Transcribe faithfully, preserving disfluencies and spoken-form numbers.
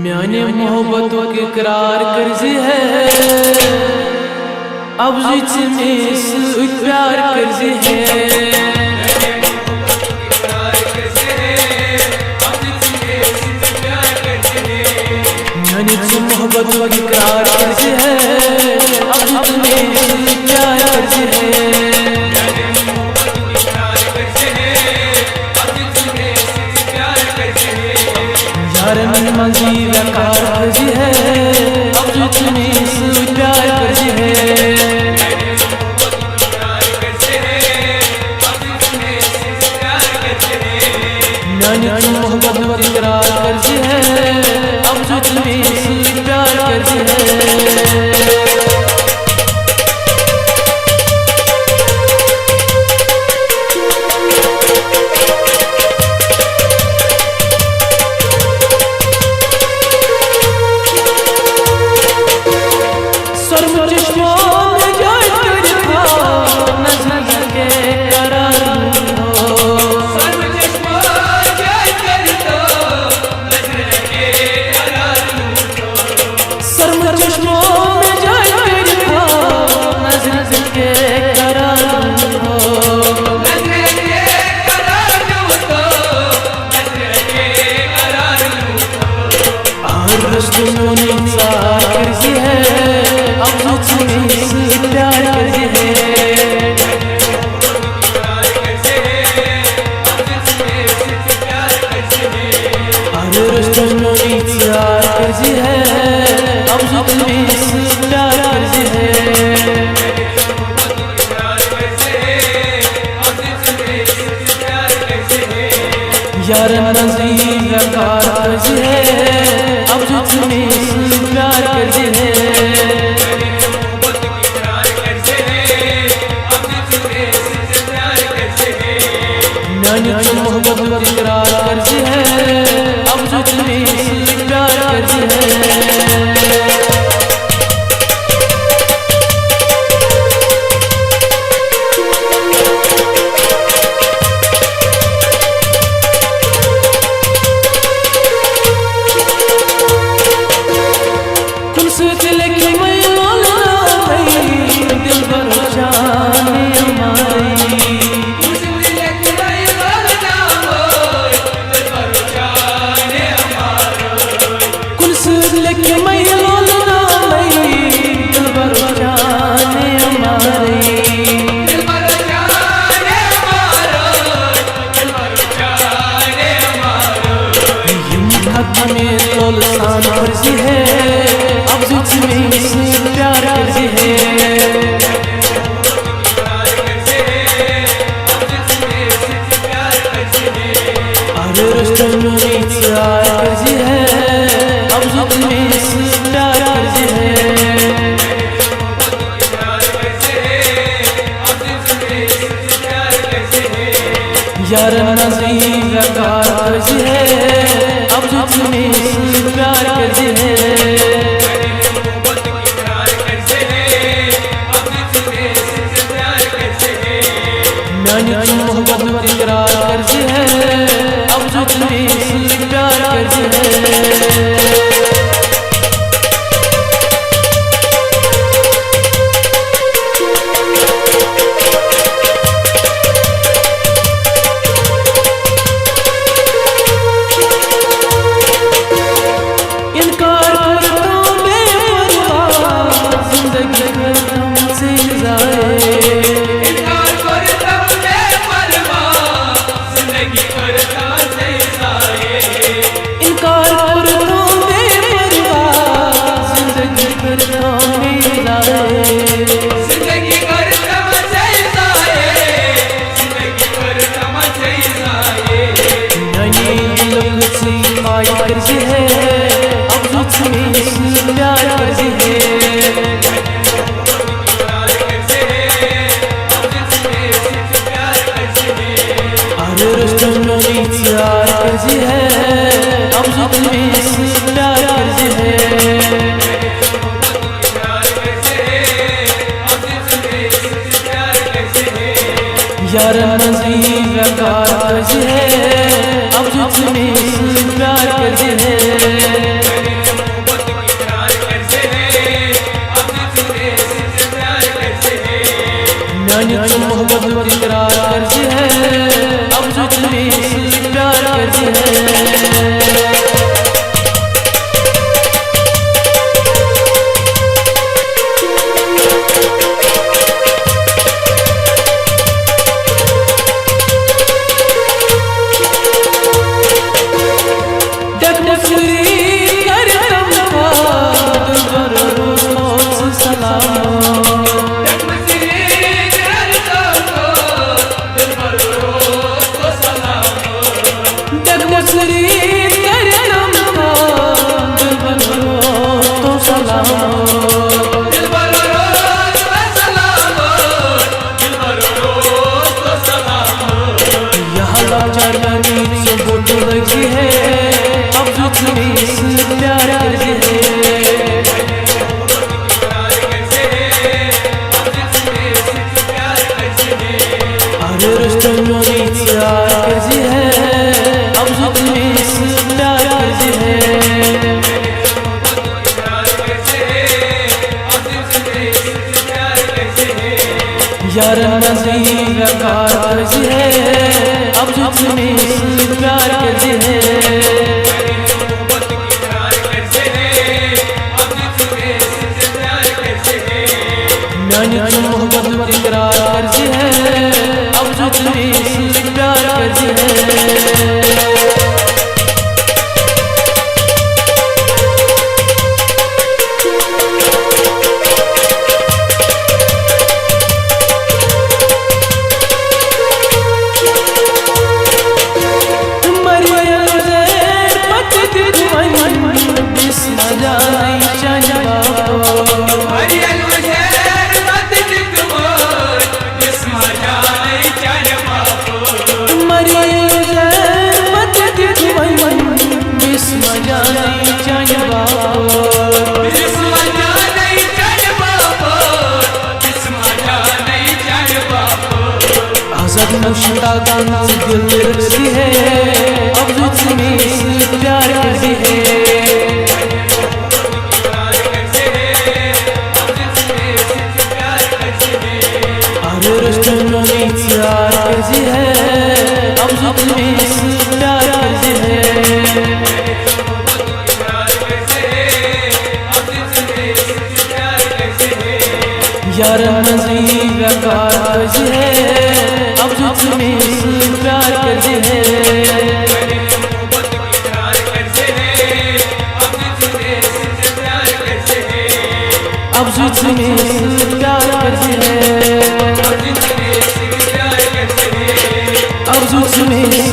میانہِ محبتُک اقرار کٔرزِ ہے، افزُچ مےٚ سۭتۍ پیار کٔرزِ ہے۔ میانہِ ژٕ محبتُک اقرار کٔرزِ ہے، افزُچ مےٚ سۭتۍ پیار کٔرزِ ہے۔ یارن منٛز یی وقار کٔرزِ ہے، افزُچ مےٚ سۭتۍ پیار کٔرزِ ہے۔ میانہِ ژٕ محبتُک اقرار کٔرزِ ہے، افزُچ مےٚ سۭتۍ پیار کٔرزِ ہے۔ سرمہٕ چشمو نجات کٔرِتھ ہاو، نظرِ کے قرار ہو۔ سرمہٕ چشمو نجات کٔرِتھ ہاو، نظرِ کے قرار ہو۔ آر رستم نونی ژار کٔرزِ ہے، افزُچ مےٚ سۭتۍ پیار کٔرزِ ہے۔ آر رستم نونی ژار کٔرزِ ہے، افزُچ مےٚ سۭتۍ پیار کٔرزِ ہے۔ یارن منٛز یی وقار کٔرزِ ہے، افزُچ مےٚ سۭتۍ پیار کٔرزِ ہے۔ میانہِ ژٕ محبتُک اقرار کٔرزِ ہے، افزُچ مےٚ سۭتۍ پیار کٔرزِ ہے۔ کُنہِ سۭتۍ لیکھِ مےٚ لولہٕ ناوٕے، دِلبر جان ہمارے۔ کُنہِ سۭتۍ لیکھِ مےٚ لولہٕ ناوٕے، دِلبر جان ہمارے۔ یِم خط مےٚ لولہٕ سان پٔرزِ ہے، افزُچ مےٚ سۭتۍ پیار کٔرزِ ہے۔ اگر رستم نونی ژار کٔرزِ ہے، افزُچ مےٚ سۭتۍ پیار کٔرزِ ہے۔ یارن منٛز یی وقار کٔرزِ ہے، افزُچ مےٚ سۭتۍ پیار کٔرزِ ہے۔ میانہِ ژٕ محبتُک اقرار کٔرزِ ہے، افزُچ مےٚ سۭتۍ پیار کٔرزِ ہے۔ یارن منٛز یی وقار پزِ ہے، افضل ژٕ مےٚ سۭتۍ پیار کٔرزِ ہے۔ میانہِ ژٕ محبت اقرار کٔرزِ ہے، افضل ژٕ مےٚ سۭتۍ پیار کٔرزِ ہے۔ آزاد مشتاقن ژٕ دل رٔٹزِ ہے، افضل ژٕ مےٚ سۭتۍ پیار کٔرزِ ہے۔ ارے رٔٹزِ ہے، افضل ژٕ مےٚ سۭتۍ پیار کٔرزِ ہے۔ یارن منٛز یی وقار پزِ ہے، افضل ژٕ مےٚ سۭتۍ پیار کٔرزِ ہے۔ افضل ژٕ مےٚ سۭتۍ پیار کٔرزِ ہے۔ افضل ژٕ مےٚ